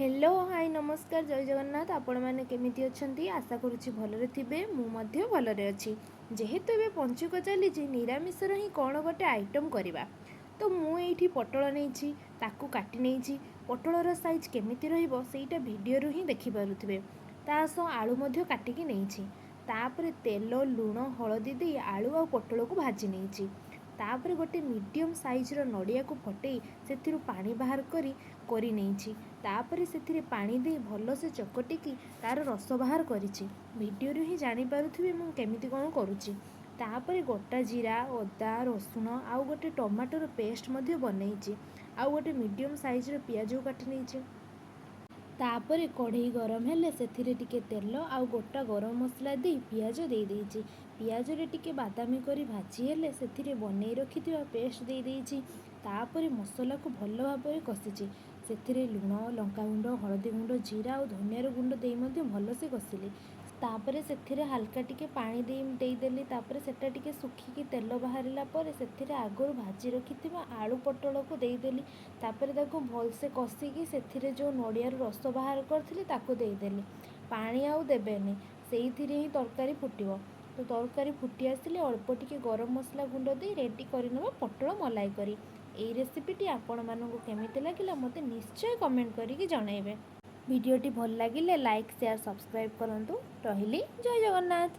Hello, high, ନମସ୍କାର, ଜୟ ଜଗନ୍ନାଥ। ଆପଣମାନେ କେମିତି ଅଛନ୍ତି? ଆଶା କରୁଛି ଭଲରେ ଥିବେ। ମୁଁ ମଧ୍ୟ ଭଲରେ ଅଛି। ଯେହେତୁ ଏବେ ପଞ୍ଚୁକ ଚାଲିଛି, ନିରାମିଷର ହିଁ କ'ଣ ଗୋଟେ ଆଇଟମ୍ କରିବା। ତ ମୁଁ ଏଇଠି ପୋଟଳ ନେଇଛି, ତାକୁ କାଟି ନେଇଛି। ପୋଟଳର ସାଇଜ୍ କେମିତି ରହିବ, ସେଇଟା ଭିଡ଼ିଓରୁ ହିଁ ଦେଖିପାରୁଥିବେ। ତା ସହ ଆଳୁ ମଧ୍ୟ କାଟିକି ନେଇଛି। ତାପରେ ତେଲ, ଲୁଣ, ହଳଦୀ ଦେଇ ଆଳୁ ଆଉ ପୋଟଳକୁ ଭାଜି ନେଇଛି। ତାପରେ ଗୋଟେ ମିଡ଼ିୟମ୍ ସାଇଜ୍ର ନଡ଼ିଆକୁ ଫଟେଇ ସେଥିରୁ ପାଣି ବାହାର କରି କରି ନେଇଛି। ତାପରେ ସେଥିରେ ପାଣି ଦେଇ ଭଲସେ ଚକଟିକି ତା'ର ରସ ବାହାର କରିଛି। ଭିଡ଼ିଓରୁ ହିଁ ଜାଣିପାରୁଥିବେ ମୁଁ କେମିତି କ'ଣ କରୁଛି। ତାପରେ ଗୋଟା ଜିରା, ଅଦା, ରସୁଣ ଆଉ ଗୋଟେ ଟମାଟୋର ପେଷ୍ଟ ମଧ୍ୟ ବନେଇଛି। ଆଉ ଗୋଟେ ମିଡ଼ିୟମ୍ ସାଇଜ୍ର ପିଆଜକୁ କାଟି ନେଇଛି। ତାପରେ କଢ଼େଇ ଗରମ ହେଲେ ସେଥିରେ ଟିକେ ତେଲ ଆଉ ଗୋଟା ଗରମ ମସଲା ଦେଇ ପିଆଜ ଦେଇ ଦେଇଛି। ପିଆଜରେ ଟିକେ ବାଦାମୀ କରି ଭାଜି ହେଲେ ସେଥିରେ ବନେଇ ରଖିଥିବା ପେଷ୍ଟ ଦେଇ ଦେଇଛି। ତାପରେ ମସଲାକୁ ଭଲ ଭାବରେ କଷିଛି। ସେଥିରେ ଲୁଣ, ଲଙ୍କାଗୁଣ୍ଡ, ହଳଦୀ ଗୁଣ୍ଡ, ଜିରା ଆଉ ଧନିଆର ଗୁଣ୍ଡ ଦେଇ ମଧ୍ୟ ଭଲସେ କଷିଲି। ତାପରେ ସେଥିରେ ହାଲକା ଟିକେ ପାଣି ଦେଇଦେଲି। ତାପରେ ସେଟା ଟିକେ ଶୁଖିକି ତେଲ ବାହାରିଲା ପରେ ସେଥିରେ ଆଗରୁ ଭାଜି ରଖିଥିବା ଆଳୁ ପୋଟଳକୁ ଦେଇଦେଲି। ତାପରେ ତାକୁ ଭଲସେ କଷିକି ସେଥିରେ ଯେଉଁ ନଡ଼ିଆରୁ ରସ ବାହାର କରିଥିଲି, ତାକୁ ଦେଇଦେଲି। ପାଣି ଆଉ ଦେବେନି, ସେଇଥିରେ ହିଁ ତରକାରୀ ଫୁଟିବ। ତ ତରକାରୀ ଫୁଟି ଆସିଲେ ଅଳ୍ପ ଟିକେ ଗରମ ମସଲା ଗୁଣ୍ଡ ଦେଇ ରେଡ଼ି କରିନେବା ପୋଟଳ ମଲାଇ କରି। ଏଇ ରେସିପିଟି ଆପଣମାନଙ୍କୁ କେମିତି ଲାଗିଲା, ମୋତେ ନିଶ୍ଚୟ କମେଣ୍ଟ କରିକି ଜଣାଇବେ। ଭିଡ଼ିଓଟି ଭଲ ଲାଗିଲେ ଲାଇକ୍, ସେୟାର, ସବସ୍କ୍ରାଇବ୍ କରନ୍ତୁ। ରହିଲି, ଜୟ ଜଗନ୍ନାଥ।